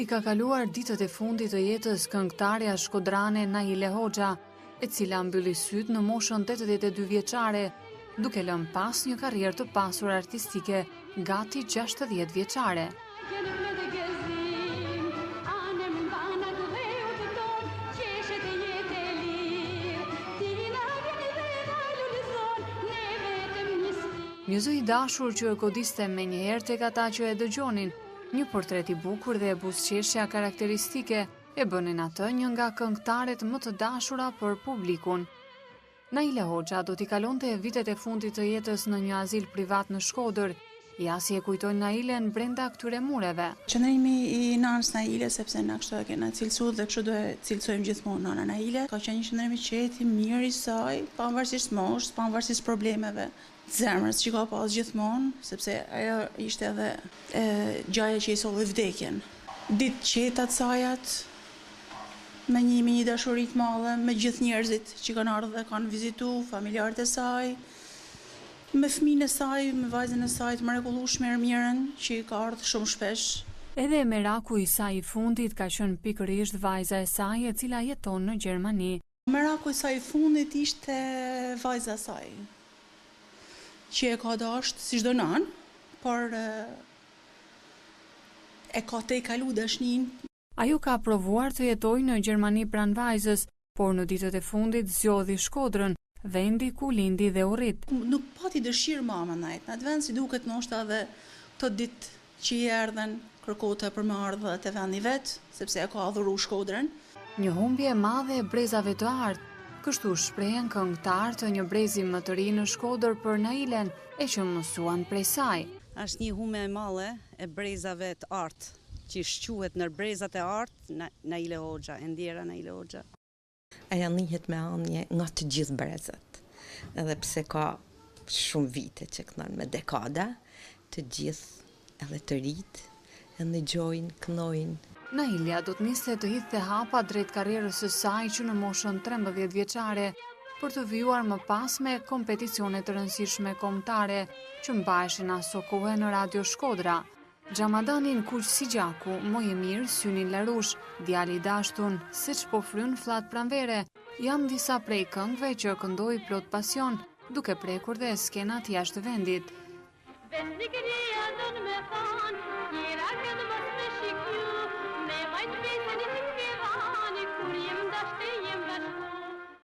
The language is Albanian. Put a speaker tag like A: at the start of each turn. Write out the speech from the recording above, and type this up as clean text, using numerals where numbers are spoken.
A: i ka kaluar ditët e fundit të jetës këngëtarja shkodrane Naile Hoxha, e cila mbylli sytë në moshën 82 vjeçare, duke lënë pas një karrierë të pasur artistike gati 60 vjeçare. Një zë i dashur që godiste menjëherë tek ata që e dëgjonin, një portret i bukur dhe buzëqeshja karakteristike e bënin atë një nga këngëtaret më të dashura për publikun. Naile Hoxha do t'i kalonte vitet e fundit të jetës në një azil privat në Shkodër, ja si e kujtojnë Nailen brenda këtyre mureve.
B: Qëndrimi i nanës Naile, sepse na kështu e kena cilësu dhe kështu do e cilësojmë gjithmonë nana Naile, ka qenë një qëndrim i qetë, i mirë i saj, pavarësisht moshës, pavarësisht problemeve të zemrës që ka pas gjithmonë, sepse ajo ishte edhe gjaja që i solli vdekjen. Ditë të qeta të sajat, me një me një dashuri të madhe me gjithë njerëzit që kanë ardhur dhe kanë vizitu, familjarët e saj, me fëmijën e saj, me vajzën e saj të mrekullueshme Ermirën, që ka ardhur shumë shpesh.
A: Edhe meraku i saj i fundit ka qenë pikërisht vajza e saj e cila jeton në Gjermani.
B: Meraku i saj i fundit ishte vajza e saj, që e ka dashtë si çdo nanë, por e ka tejkalu dashninë.
A: Ajo ka provuar të jetojë në Gjermani pranë vajzës, por në ditët e fundit zgjodhi Shkodrën, vendi ku lindi dhe u rrit.
B: Nuk pati dëshirë ma me nejt në atë vend, si duket ndoshta edhe këto ditë që i erdhën, kërkote për me ardhë dhe te vendi vet, sepse e ka adhuru Shkodrën.
A: Një humbje e madhe e brezave të artë, kështu shprehen këngëtarë të një brezi më të ri në Shkodër për Nailen e që mësuan prej saj.
C: Është një humbje e madhe e brezave të artë, që shquhet ndër brezat e artë Naile Hoxha, e ndjera Naile Hoxha.
D: Ajo njihet me anje nga të gjithë brezat, edhe pse ka shumë vite që këndon me dekada, të gjithë edhe të rijtë e ndëgjojnë, këndojnë.
A: Nailja do të niste të hidhte hapa drejt karrierës së saj që në moshën 13 vjeçare, për të vijuar më pas me kompeticione të rëndësishme kombëtare që mbaheshin aso kohe në Radio Shkodra. Xhamadanin kuq si gjaku, moj e mirë, synin larush, djali i dashtun, seç po fryn fllad pranvere, janë disa prej këngëve që këndoi plot pasion, duke prekur dhe skenat jashtë vendit.